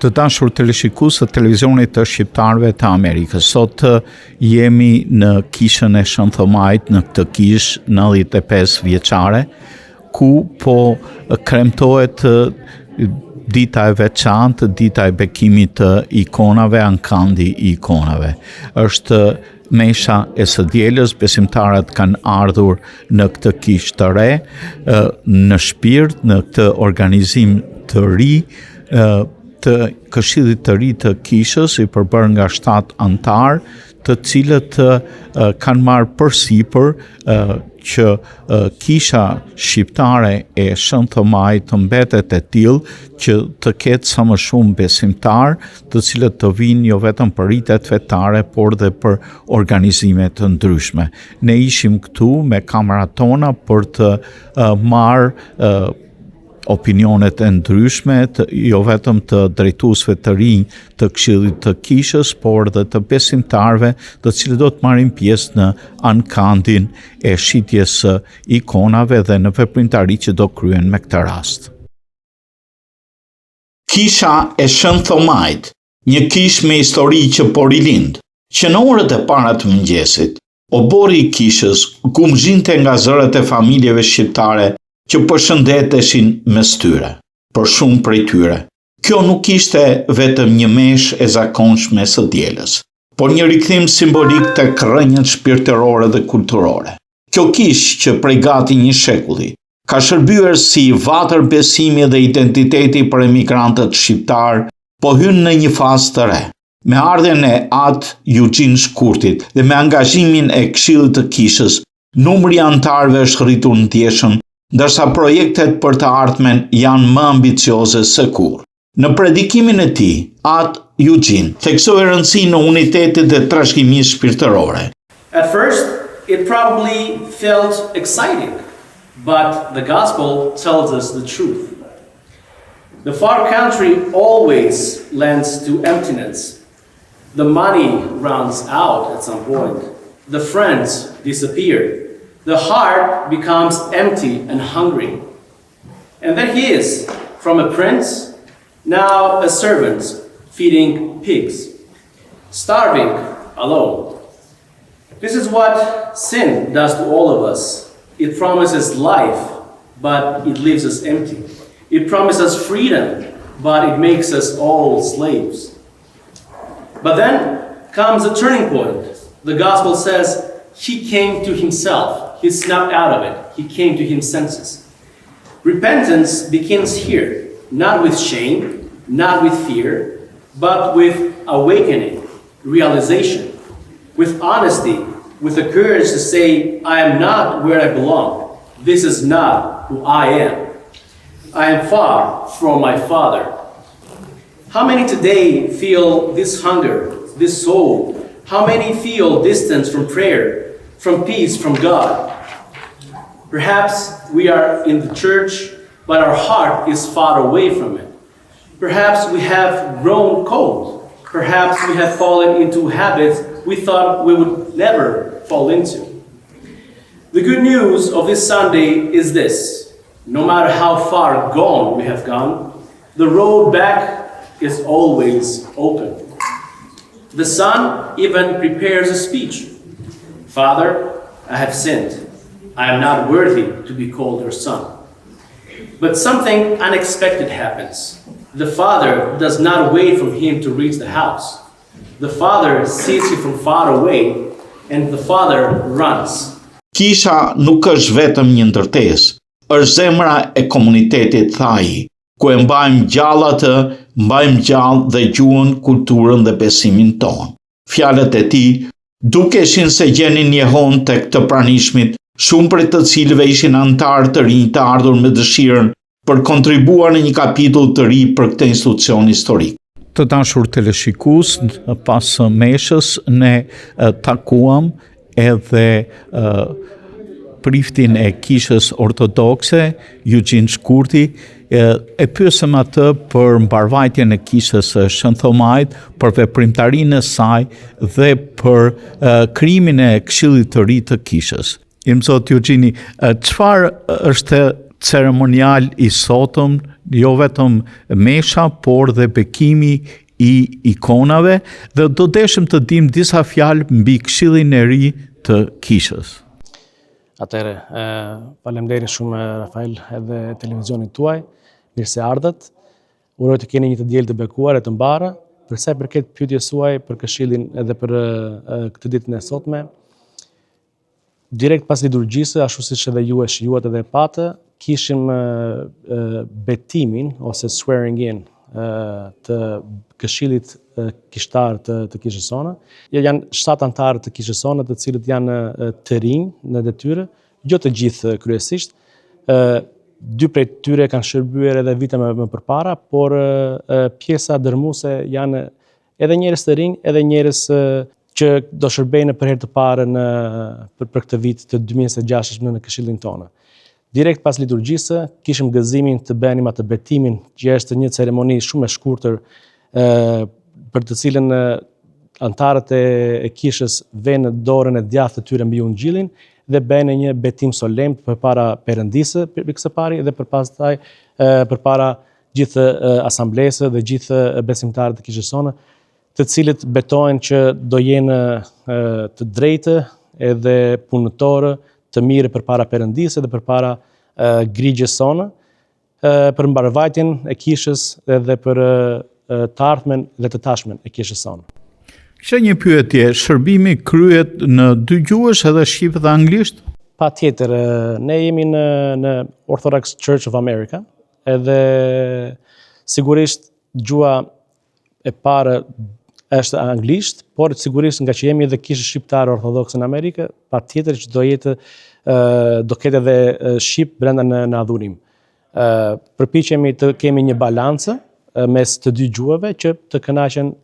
Të dashur teleshikues të televizionit të shqiptarëve të Amerikës, sot jemi në kishën e Shën Thomait, në këtë kishë 95 vjeçare, ku po kremtohet dita e veçantë, dita e bekimit të ikonave, ankandi i ikonave. Është mesha e së dielës, besimtarët kanë ardhur në këtë kishë të re, në shpirt, në këtë organizim të ri, të këshillit të ri të kishës, i përbërë nga 7 anëtarë, të cilët kanë marrë përsipër që kisha shqiptare e Shën Thomait të mbetet e tillë që të ketë sa më shumë besimtarë, të cilët të vijnë jo vetëm për ritet fetare, por dhe për organizime të ndryshme. Ne ishim këtu me kamerat tona për të marrë opinionet e ndryshme, të, jo vetëm të drejtuesve të rinj të Këshillit të Kishës, por dhe të besimtarëve, të cilët do të marrin pjesë në ankandin e shitjes së ikonave dhe në veprimtari që do kryhen me këtë rast. Kisha e Shën Thomait, një kishë me histori që po rilind, që në orët e para të mëngjesit, oborri i kishës gumëzhinte nga zërat e familjeve shqiptare që përshëndeteshin mes tyre, për shumë prej tyre. Kjo nuk ishte vetëm një meshë e zakonshme e së dielës, por një rikthim simbolik tek rrënjët shpirtërore dhe kulturore. Kjo kishë që prej gati një shekulli ka shërbyer si vatër besimi dhe identiteti për emigrantët shqiptarë, po hyn në një fazë të re. Me ardhjen e At Juxhin Shkurtit dhe me angazhimin e Këshillit të Kishës, numri i anëtarëve është rritur ndjeshëm, ndërsa projektet për të ardhmen janë më ambicioze se kurrë. Në predikimin e tij, At Juxhin theksoi rëndësinë e unitetit dhe trashëgimisë shpirtërore. At first, it probably felt exciting, but the gospel tells us the truth. The far country always lends to emptiness. The money runs out at some point. The friends disappear. The heart becomes empty and hungry. And there he is, from a prince, now a servant, feeding pigs, starving alone. This is what sin does to all of us. It promises life, but it leaves us empty. It promises freedom, but it makes us all slaves. But then comes a turning point. The gospel says he came to himself. He snapped out of it. He came to his senses. Repentance begins here, not with shame, not with fear, but with awakening, realization, with honesty, with the courage to say, I am not where I belong. This is not who I am. I am far from my Father. How many today feel this hunger, this soul? How many feel distance from prayer, from peace, from God? Perhaps we are in the church, but our heart is far away from it. Perhaps we have grown cold. Perhaps we have fallen into habits we thought we would never fall into. The good news of this Sunday is this no matter how far gone we have gone, the road back is always open. The son even prepares a speech Father, I have sinned. I am not worthy to be called your son. But something unexpected happens. The father does not wait for him to reach the house. The father sees him from far away, and the father runs. Kisha nuk është vetëm një ndërtesë, është zemra e komunitetit, tha ai, ku e mbajmë gjallë atë, mbajmë gjallë dhe gjuhën, kulturën dhe besimin tonë. Fjalët e tij dukeshin se gjenin jehonë tek të pranishmit, shumë prej të cilëve ishin anëtarë të rinj të ardhur me dëshirën për kontribuar në një kapitull të ri për këtë institucion historik. Të dashur teleshikues, pas meshës ne takuam edhe priftin e kishës ortodokse, Juxhin Shkurti, e pyesëm atë për mbarëvajtjen e kishës së Shën Thomait, për veprimtarinë e saj dhe për krijimin e këshillit të ri të kishës. Imzot Juxhini, çfarë është ceremonial i sotëm, jo vetëm mesha, por dhe bekimi i ikonave dhe do deshim të dim disa fjalë mbi këshillin e ri të kishës. Atëherë, faleminderit shumë Rafael edhe televizionit tuaj. Mirë se ardhët. Uroj të keni një të diel të bekuar e të mbarë. Për sa i përket pyetjes suaj për këshillin edhe për këtë ditën e sotme, direkt pas liturgjisë, ashtu siç edhe ju e shijuat edhe e patë, kishim betimin ose swearing in të këshillit kishtar të, të kishës sonë. Janë 7 anëtarë të kishës sonë, të cilët janë të rinj në detyrë, jo të gjithë kryesisht. Dy prej tyre kanë shërbyer edhe vite më, më përpara, por pjesa dërmuese janë edhe njerëz të rinj, edhe njerëz që do shërbejnë për herë të parë në për, për këtë vit të 2026 në, në këshillin tonë. Direkt pas liturgjisë, kishim gëzimin të bënim atë betimin, që është një ceremoni shumë e shkurtër, ë për të cilën anëtarët e, e kishës venë dorën e djathtë të tyre mbi ungjillin dhe bëjnë një betim solemn përpara Perëndisë për së pari dhe për pastaj përpara gjithë asamblesë dhe gjithë besimtarët e kishës sonë, të cilët betohen që do jenë të drejtë edhe punëtorë të mirë përpara Perëndisë dhe përpara grigjës sonë, për mbarëvajtjen e kishës edhe për të ardhmen dhe të tashmen e kishës sonë. Kisha një pyetje, shërbimi kryhet në dy gjuhësh edhe shqip dhe anglisht? Patjetër, ne jemi në në Orthodox Church of America, edhe sigurisht gjuha e parë është anglisht, por sigurisht nga që jemi edhe kishë shqiptare ortodokse në Amerikë, patjetër që do jetë do ketë edhe shqip brenda në në adhurim. Ë përpiqemi të kemi një balancë mes të dy gjuhëve që të kënaqen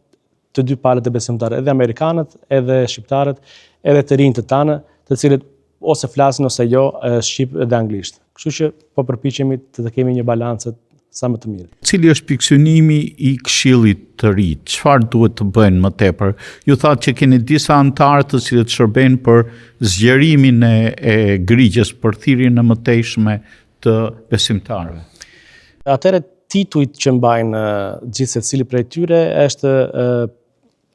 të dy palët e besimtarëve, edhe amerikanët, edhe shqiptarët, edhe të rinjtë tanë, të cilët ose flasin ose jo shqip dhe anglisht. Kështu që po përpiqemi të, të kemi një balancë sa më të mirë. Cili është pikësynimi i këshillit të ri? Çfarë duhet të bëjnë më tepër? Ju thatë që keni disa anëtarë të cilët shërbejnë për zgjerimin e, e grigjës, për thirrjen e mëtejshme të besimtarëve. Atëherë titujt që mbajnë gjithsecili prej tyre është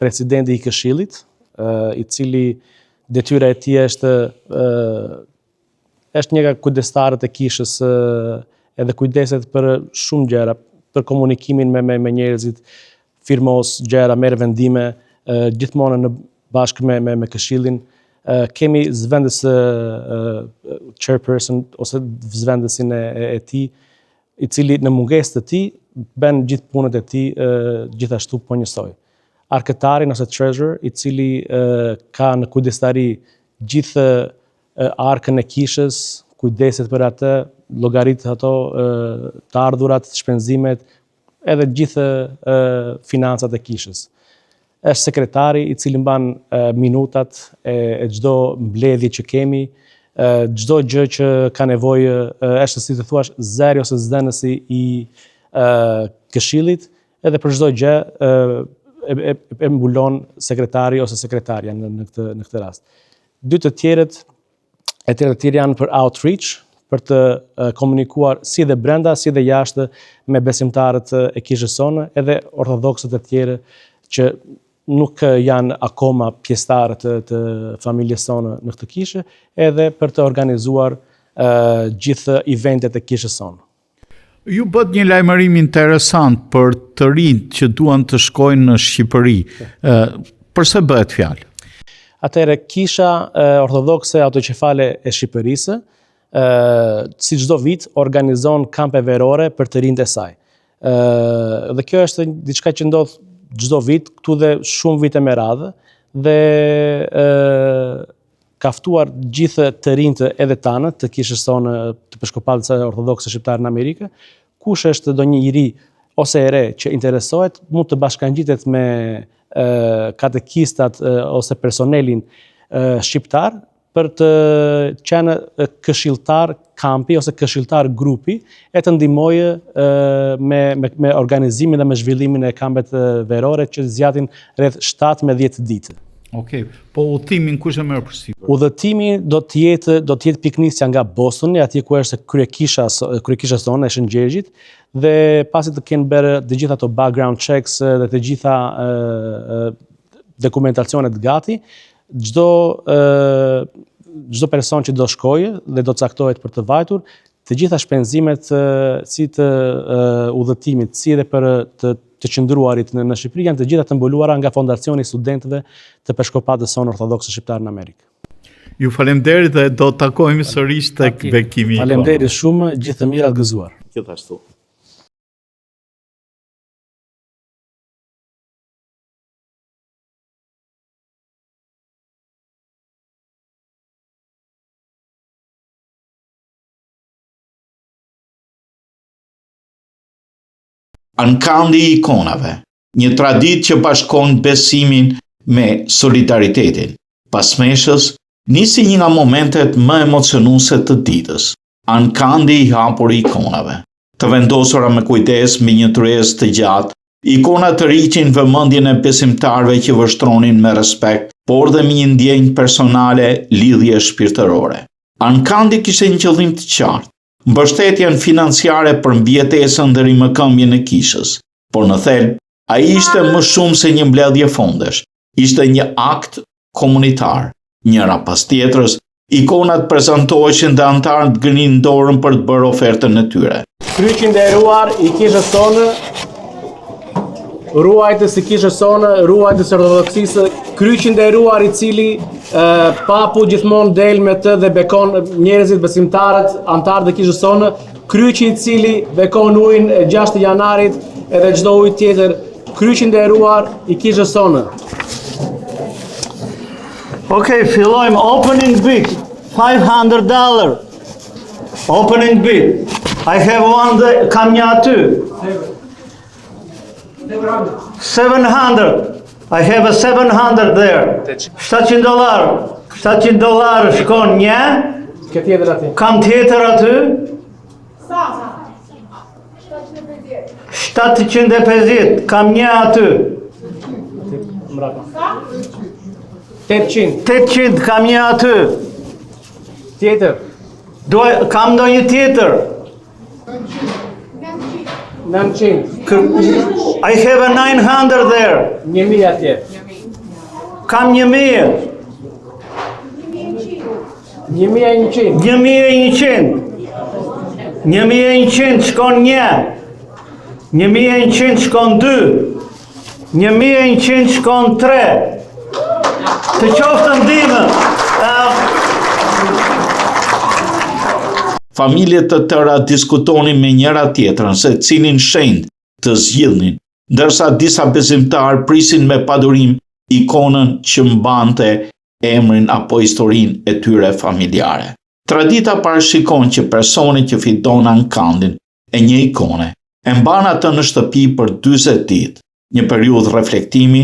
presidenti i këshillit, i cili detyra e tij është është një nga kujdestarët e kishës edhe kujdeset për shumë gjëra, për komunikimin me me, me njerëzit, firmos gjëra, merr vendime, gjithmonë në bashkë me me me këshillin. Kemi zëvendës chairperson ose zëvendësin e, e, e tij, i cili në mungesë të tij bën gjithë punët e tij gjithashtu po njësoj. Arkëtarin ose treasurer, i cili ka në kujdestari gjithë arkën e kishës, kujdeset për atë, llogarit ato të ardhurat, shpenzimet, edhe gjithë financat e kishës. Është sekretari i cili mban minutat e çdo mbledhje që kemi, çdo gjë që ka nevojë, është si të thuash zëri ose zëdhënësi i këshillit, edhe për çdo gjë e, e, e mbulon sekretari ose sekretarja në, në këtë në këtë rast. Dy të tjerët e tjerë të tjerë janë për outreach, për të komunikuar si dhe brenda, si dhe jashtë me besimtarët e kishës sonë, edhe ortodoksët e tjerë që nuk janë akoma pjesëtarë të, të familjes sonë në këtë kishë, edhe për të organizuar uh, gjithë eventet e kishës sonë. Ju bëtë një lajmërim interesant për të rinjtë që duan të shkojnë në Shqipëri. Përse bëhet fjalë? Atëherë, kisha ortodokse autoqefale e Shqipërisë, si çdo vit, organizon kampe verore për të rinjtë e saj. Dhe kjo është diçka që ndodh çdo vit, këtu dhe shumë vite me radhë, dhe ka ftuar gjithë të rinjtë edhe tanët të kishës sonë të Peshkopatës Ortodokse Shqiptare në Amerikë, kush është ndonjë i ri ose e re që interesohet, mund të bashkangjitet me katekistat ose personelin shqiptar për të qenë këshilltar kampi ose këshilltar grupi e të ndihmojë me, me, me organizimin dhe me zhvillimin e kampet verore që zgjatin rreth 17 ditë. Okej, po udhëtimin kush e merr përsipër? Udhëtimi do të jetë do të jetë pikënisja nga Bostoni, atje ku është kryekisha kryekisha sonë e Shën Gjergjit dhe pasi të kenë bërë të gjitha ato background checks dhe të gjitha ë, ë, dokumentacionet gati, çdo ë çdo person që do shkojë dhe do caktohet për të vajtur, të gjitha shpenzimet si të udhëtimit, si edhe për të të qëndruarit në, në Shqipëri janë të gjitha të mbuluara nga Fondacioni i Studentëve të Peshkopatës sonë Ortodokse Shqiptare në Amerikë. Ju faleminderit dhe do të takohemi sërish tek bekimi. Faleminderit shumë, gjithë të mirat gëzuar. Gjithashtu. Ankandi i ikonave, një traditë që bashkon besimin me solidaritetin. Pas meshës, nisi një nga momentet më emocionuese të ditës, ankandi i hapur i ikonave. Të vendosura me kujdes mbi një tryezë të gjatë, ikonat tërhiqnin vëmendjen e besimtarëve që vështronin me respekt, por dhe me një ndjenjë personale lidhje shpirtërore. Ankandi kishte një qëllim të qartë, mbështetjen financiare për mbijetesën dhe rimëkëmbjen e kishës, por në thelb, ai ishte më shumë se një mbledhje fondesh, ishte një akt komunitar. Njëra pas tjetrës, ikonat prezantoheshin dhe anëtarët ngrinin dorën për të bërë ofertën e tyre. Kryqi i nderuar i kishës sonë, ruajtës i kishës sonë, ruajtës i ortodoksisë, kryqi i nderuar i cili e, papu gjithmonë del me të dhe bekon njerëzit, besimtarët, anëtarët e kishës sonë, kryqi i cili bekon ujin e 6 janarit edhe çdo ujë tjetër, kryqi i nderuar i kishës sonë. Okej, fillojmë opening bid, 500 dollar. Opening bid. I have one dhe kam një aty. 700. I have a 700 there. 700 dollar. 700 dollar shkon një. Ke tjetër aty. Kam tjetër aty. 750. Kam një aty. Mbrapa. 800. 800 kam një aty. Tjetër. Do kam ndonjë tjetër. 900. I have a 900 there. 1000 atje. Kam 1000. 1100. 1100. 1100 shkon një. 1100 shkon 2. 1100 shkon 3. Të qoftë ndihmë. Familje të tëra diskutonin me njëra tjetrën se cilin shenjt të zgjidhnin, ndërsa disa besimtarë prisin me padurim ikonën që mbante emrin apo historinë e tyre familjare. Tradita parashikon që personi që fiton ankandin e një ikone e mban atë në shtëpi për 40 ditë, një periudhë reflektimi,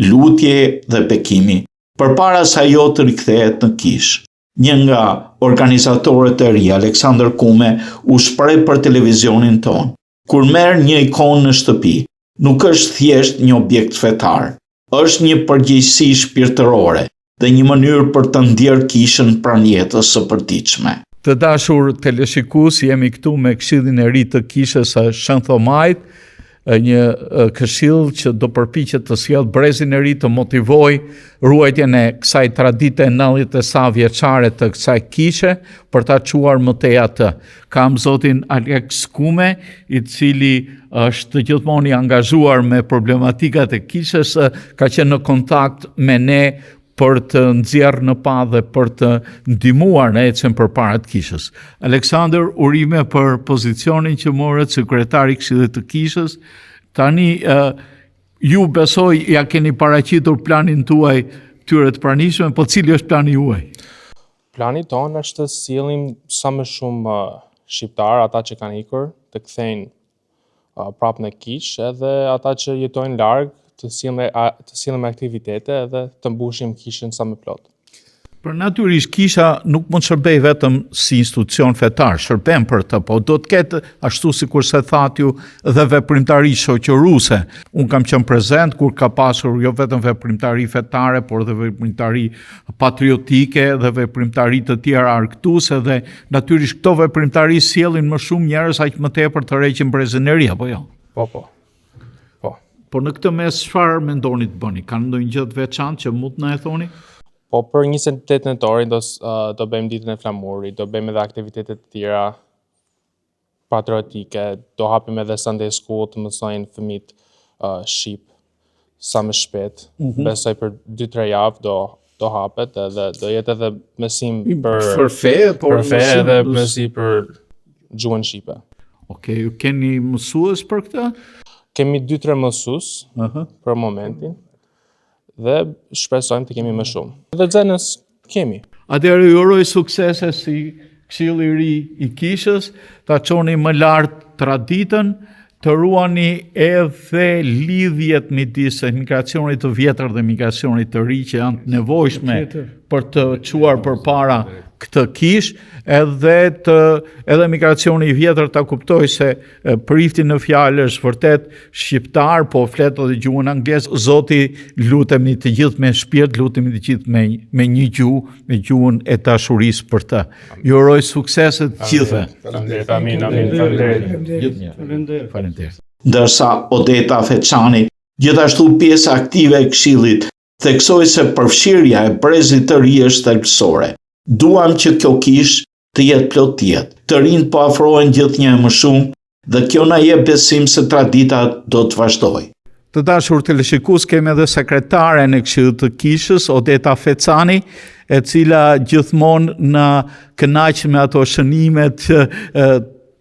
lutje dhe bekimi, përpara se ajo të rikthehet në kishë. Një nga organizatorët e ri, Aleksandër Kume, u shpreh për televizionin tonë. Kur merr një ikonë në shtëpi, nuk është thjesht një objekt fetar, është një përgjegjësi shpirtërore dhe një mënyrë për të ndjerë kishën pranë jetës së përditshme. Të dashur teleshikues, jemi këtu me Këshillin e ri të Kishës së Shën Thomait, një këshill që do përpiqet të sjellë brezin e ri të motivojë ruajtjen e kësaj tradite 90 e sa vjeçare të kësaj kishe për ta çuar më tej atë. Kam zotin Alex Kume, i cili është gjithmonë i angazhuar me problematikat e kishës, ka qenë në kontakt me ne për të nxjerrë në pah dhe për të ndihmuar në ecjen përpara të kishës. Aleksandër, urime për pozicionin që morët si kryetar i Këshillit të Kishës. Tani ju besoj ia keni paraqitur planin tuaj këtyre të pranishme, po cili është plani juaj? Plani tonë është të sjellim sa më shumë shqiptarë, ata që kanë ikur, të kthejnë prapë në kishë, edhe ata që jetojnë larg, të sjellim të sjellim aktivitete edhe të mbushim kishën sa më plot. Por natyrisht kisha nuk mund të shërbejë vetëm si institucion fetar, shërben për të, po do të ketë ashtu sikurse thatë ju dhe veprimtari shoqëruese. Unë kam qenë prezent kur ka pasur jo vetëm veprimtari fetare, por dhe veprimtari patriotike dhe veprimtari të tjera argëtuese dhe natyrisht këto veprimtari sjellin më shumë njerëz aq më tepër tërheqin brezin e ri apo jo? Po, po. Po. Po në këtë mes çfarë mendoni të bëni? Ka ndonjë gjë të veçantë që mund të na e thoni? Po për 28 nëntorin do do bëjmë ditën e flamurit, do bëjmë edhe aktivitete të tjera patriotike, do hapim edhe Sunday school të mësojnë fëmijët uh, shqip sa më shpejt. Mm -hmm. Besoj për 2-3 javë do do hapet edhe do jetë edhe mësim për për fe, por për fe edhe mësim për gjuhën shqipe. Ok, ju keni mësues për këtë? Kemi 2-3 mësues uh -huh. për momentin dhe shpresojmë të kemi më shumë. Dhe nxënës kemi. Atëherë ju uroj suksese si këshilli i ri i kishës, ta çoni më lart traditën, të ruani edhe lidhjet midis emigracionit të vjetër dhe emigracionit të ri që janë të nevojshme për të çuar përpara këtë kishë, edhe të edhe emigracioni i vjetër ta kuptojë se prifti në fjalë është vërtet shqiptar, po flet edhe gjuhën angleze. Zoti lutemi të gjithë me shpirt, lutemi të gjithë me me një gjuhë, me gjuhën e dashurisë për të. Ju uroj suksese të gjithëve. Faleminderit, amin, amin, faleminderit. Faleminderit. Faleminderit. Ndërsa Odeta Feçani, gjithashtu pjesë aktive e këshillit, theksoi se përfshirja e brezit të ri është thelbësore. Duam që kjo kishë të jetë plot jetë. Të rinjtë po afrohen gjithnjë e më shumë dhe kjo na jep besim se tradita do të vazhdojë. Të dashur teleshikues, kemi edhe sekretaren e Këshillit të Kishës, Odeta Fecani, e cila gjithmonë na kënaq me ato shënimet që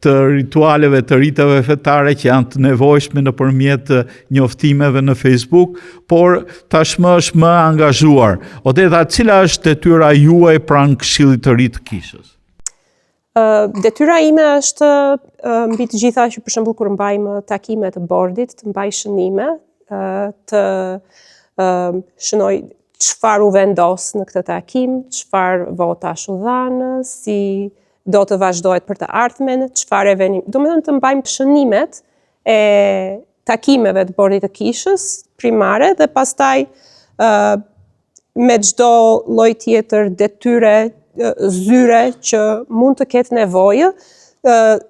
të ritualeve të riteve fetare që janë të nevojshme nëpërmjet njoftimeve në Facebook, por tashmë është më e angazhuar. Odeta, cila është detyra juaj pranë Këshillit të Ri të Kishës? Detyra ime është mbi të gjitha që për shembull kur mbajmë takime të bordit, të mbaj shënime, të shënoj çfarë u vendos në këtë takim, çfarë votash u dhanë, si do të vazhdohet për të ardhmen, çfarë eveni, domethënë të mbajmë shënimet e takimeve të bordit të kishës primare dhe pastaj ë me çdo lloj tjetër detyre zyre që mund të ketë nevojë,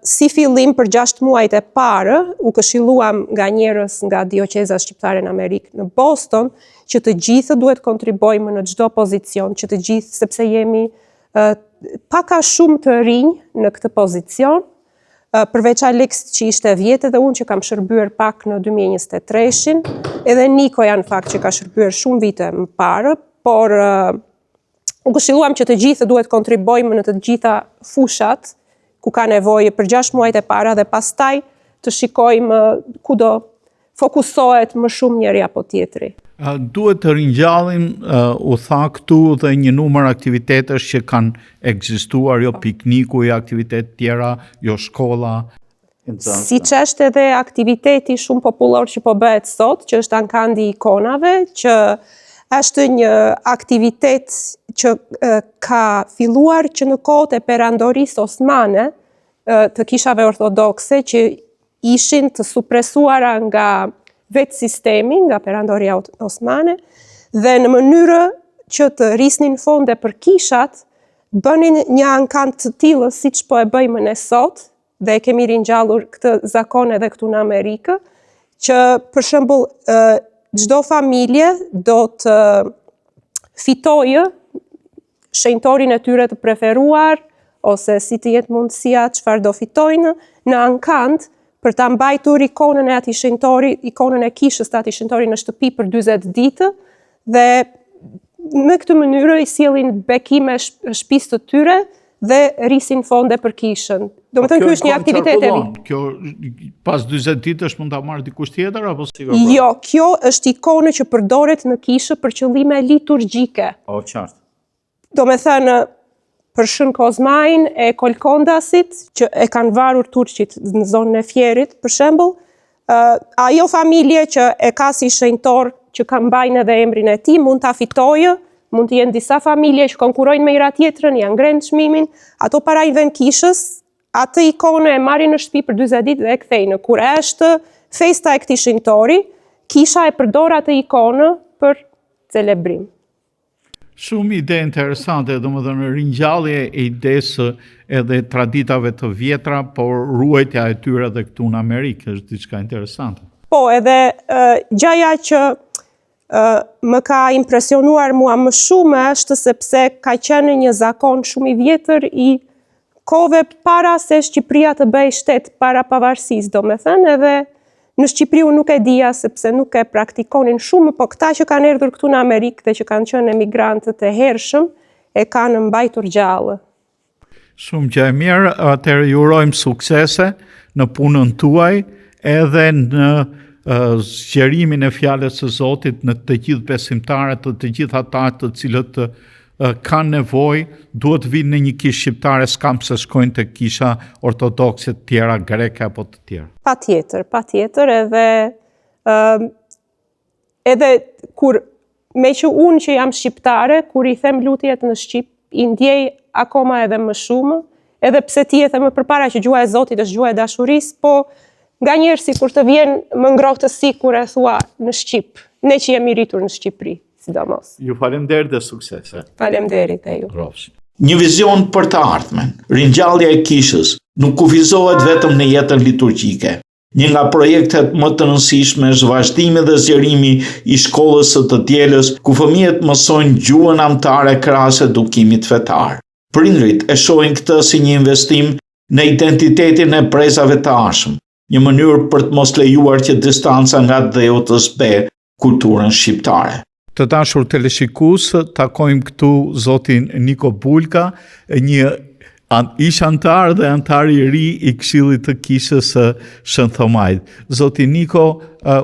si fillim për 6 muajt e parë, u këshilluam nga njerëz nga dioqeza shqiptare në Amerikë në Boston, që të gjithë duhet kontribuojmë në çdo pozicion, që të gjithë, sepse jemi pak a shumë të rinj në këtë pozicion, përveç Alex që ishte vjet edhe unë që kam shërbyer pak në 2023-shin, edhe Nikoja në fakt që ka shërbyer shumë vite më parë, por u këshilluam që të gjithë duhet kontribuojmë në të gjitha fushat ku ka nevojë për 6 muajt e para dhe pastaj të shikojmë ku do fokusohet më shumë njëri apo tjetri. Duhet të ringjallim, u tha këtu dhe një numër aktivitetesh që kanë ekzistuar, jo po. pikniku, jo aktivitete tjera, jo shkolla. Siç është edhe aktiviteti shumë popullor që po bëhet sot, që është ankandi i ikonave, që është një aktivitet që ka filluar që në kohët e perandorisë osmane, të kishave ortodokse, që ishin të supresuara nga vetë sistemi, nga perandoria osmane, dhe në mënyrë që të rrisnin fonde për kishat, bënin një ankand të tillë siç po e bëjmë ne sot, dhe e kemi ringjallur këtë zakon edhe këtu në Amerikë, që për shembull çdo familje do të fitojë shenjtorin e tyre të preferuar ose si të jetë mundësia çfarë do fitojnë në ankand për ta mbajtur ikonën e atij shenjtori, ikonën e kishës të atij shenjtori në shtëpi për 40 ditë dhe në këtë mënyrë i sjellin bekime shtëpisë të tyre dhe rrisin fonde për kishën. Domethënë ky është një aktivitet e ri. Kjo pas 40 ditësh mund ta marrë dikush tjetër apo si ka? Jo, kjo është ikonë që përdoret në kishë për qëllime liturgjike. O, qartë. Domethënë për Shën Kozmain e Kolkondasit që e kanë varur turqit në zonën e Fierit, për shembull, ajo familje që e ka si shenjtor që ka mbajnë edhe emrin e tij, mund ta fitojë, Mund të jenë disa familje që konkurrojnë me njëra tjetrën, ja ngrenë çmimin, ato para i vën kishës, atë ikonë e marrin në shtëpi për 40 ditë dhe e kthejnë. Kur është festa e këtij shenjtori, kisha e përdor atë ikonë për celebrim. Shumë ide interesante, domethënë ringjallje e idesë edhe traditave të vjetra, por ruajtja e tyre edhe këtu në Amerikë është diçka interesante. Po, edhe gjaja që më ka impresionuar mua më shumë është sepse ka qenë një zakon shumë i vjetër i kohëve para se Shqipëria të bëhej shtet, para pavarësisë, domethënë edhe në Shqipëri unë nuk e dija sepse nuk e praktikonin shumë, po këta që kanë erdhur këtu në Amerikë dhe që kanë qenë emigrantët e hershëm, e kanë mbajtur gjallë. Shumë gjë e mirë, atëherë ju urojmë suksese në punën tuaj edhe në zgjerimin e fjalës së Zotit në të gjithë besimtarët, të të gjithë ata të cilët kanë nevojë, duhet të vinë në një kishë shqiptare, s'kanë pse shkojnë te kisha ortodokse të tjera, greke apo të tjera. Patjetër, patjetër edhe Edhe kur meqë unë që jam shqiptare, kur i them lutjet në shqip, i ndjej akoma edhe më shumë, edhe pse ti e the më përpara që gjuha e Zotit është gjuha e dashurisë, po nganjëherë sikur të vjen më ngrohtësi kur e thua në shqip, ne që jemi rritur në Shqipëri, sidomos. Ju faleminderit dhe suksese. Faleminderit dhe ju. Rrofsh. Një vizion për të ardhmen, ringjallja e kishës nuk kufizohet vetëm në jetën liturgjike. Një nga projektet më të rëndësishme është vazhdimi dhe zgjerimi i shkollës së të dielës, ku fëmijët mësojnë gjuhën amtare krahas edukimit fetar. Prindërit e shohin këtë si një investim në identitetin e brezave të ardhshëm, një mënyrë për të mos lejuar që distanca nga atdheu të zbehë kulturën shqiptare. Të dashur teleshikues, takojmë këtu zotin Niko Bulka, një ish anëtar dhe anëtar i ri i Këshillit të Kishës së Shën Thomait. Zoti Niko,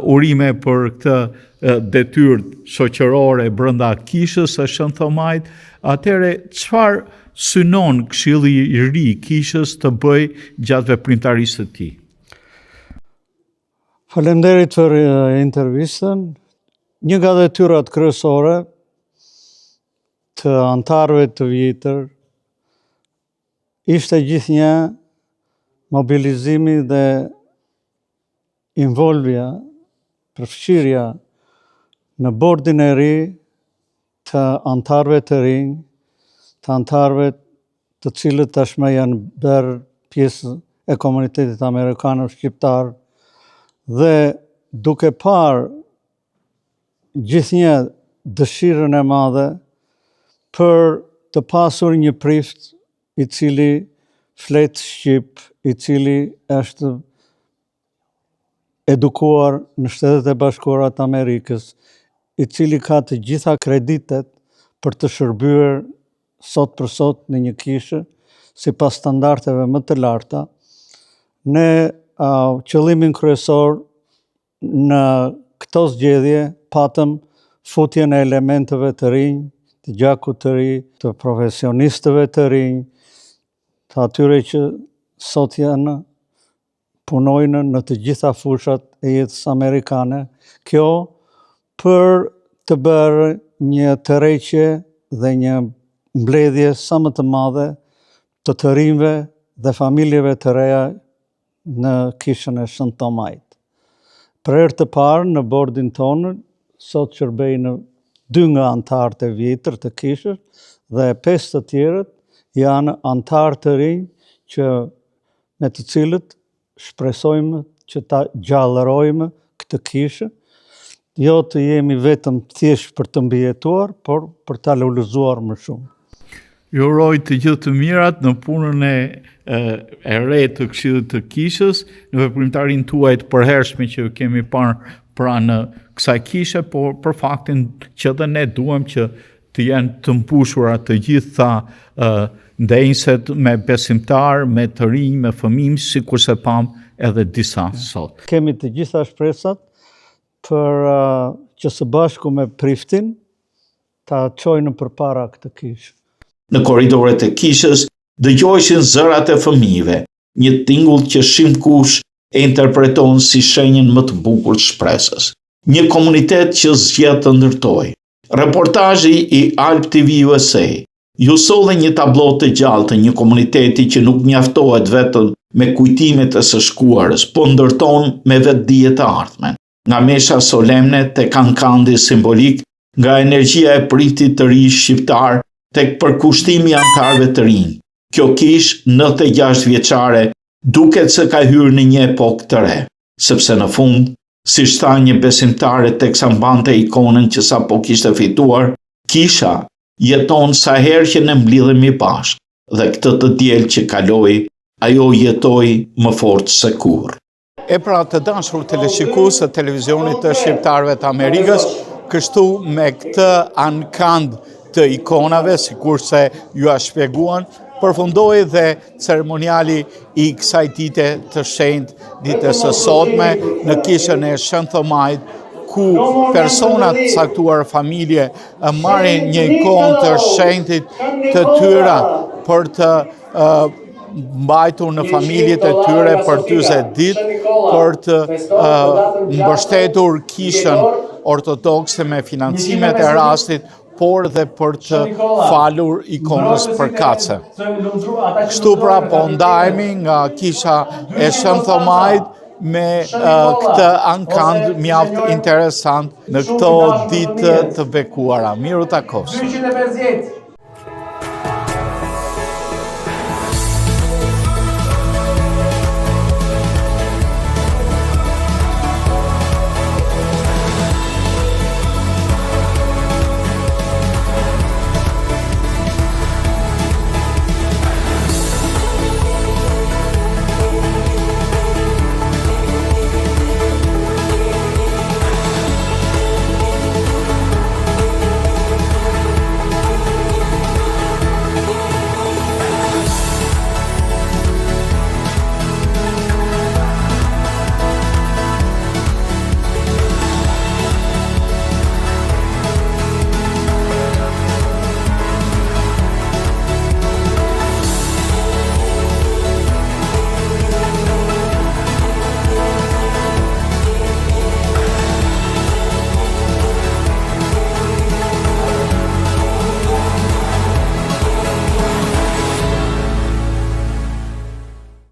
urime për këtë detyrë shoqërore brenda Kishës së Shën Thomait. Atëherë, çfarë synon Këshilli i ri i Kishës të bëjë gjatë veprimtarisë së tij? Faleminderit për intervistën. Një nga detyrat kryesore të anëtarëve të vjetër ishte gjithnjë mobilizimi dhe involvja, përfshirja në bordin e ri të anëtarëve të rinj, të anëtarëve të cilët tashmë janë bërë pjesë e komunitetit amerikano-shqiptar dhe duke parë gjithnjë dëshirën e madhe për të pasur një prift i cili flet shqip, i cili është edukuar në Shtetet e Bashkuara të Amerikës, i cili ka të gjitha kreditet për të shërbyer sot për sot në një kishë sipas standardeve më të larta, ne qëllimin kryesor në këto zgjedhje patëm futjen e elementëve të rinj, të gjakut të ri, të profesionistëve të rinj, të atyre që sot janë punojnë në të gjitha fushat e jetës amerikane, kjo për të bërë një tërheqje dhe një mbledhje sa më të madhe të të rinjve dhe familjeve të reja në kishën e Shën Tomait. Për herë të parë në bordin tonë, sot shërbejnë dy nga anëtarët e vjetër të kishës dhe pesë të tjerët janë anëtarë të rinj që me të cilët shpresojmë që ta gjallërojmë këtë kishë, jo të jemi vetëm thjesht për të mbijetuar, por për ta lulëzuar më shumë. Ju uroj të gjithë të mirat në punën e e re të Këshillit të Kishës, në veprimtarinë tuaj të përhershme që ju kemi parë pranë kësaj kishe, por për faktin që edhe ne duam që të jenë të mbushura të gjitha ndenjëset me besimtarë, me të rinj, me fëmijë, sikurse pamë edhe disa sot. Kemi të gjitha shpresat për që së bashku me priftin ta çojmë përpara këtë kishë. Në korridoret e kishës dëgjoheshin zërat e fëmijëve, një tingull që shumëkush e interpreton si shenjën më të bukur të shpresës. Një komunitet që zgjedh të ndërtojë. Reportazhi i Alb TV USA ju solli një tablo të gjallë të një komuniteti që nuk mjaftohet vetëm me kujtimet e së shkuarës, po ndërton me vetëdije të ardhmen. Nga mesha solemne tek ankandi simbolik, nga energjia e priftit të ri shqiptar tek përkushtimi i anëtarëve të rinj. Kjo kishë 96 vjeçare duket se ka hyrë në një epokë të re, sepse në fund, siç tha një besimtare teksa mbante ikonën që sapo kishte fituar, kisha jeton sa herë që ne mblidhemi bashkë dhe këtë të diel që kaloi, ajo jetoi më fort se kurrë. E pra të dashur teleshikues të televizionit të shqiptarëve të Amerikës, kështu me këtë ankand të ikonave, sikurse jua shpjeguan, përfundoi dhe ceremoniali i kësaj dite të shenjtë, ditës së sotme, në kishën e Shën Thomait, ku persona të caktuar familje marrin një ikonë të shenjtit të tyre për të mbajtur në familjet e tyre për 40 ditë për të mbështetur kishën ortodokse me financimet e rastit, por dhe për të falur ikonës përkatëse. Kështu pra po ndahemi nga kisha e Shën Thomait me këtë ankand mjaft interesant në këto ditë të bekuara. Mirë u takofshim. 250.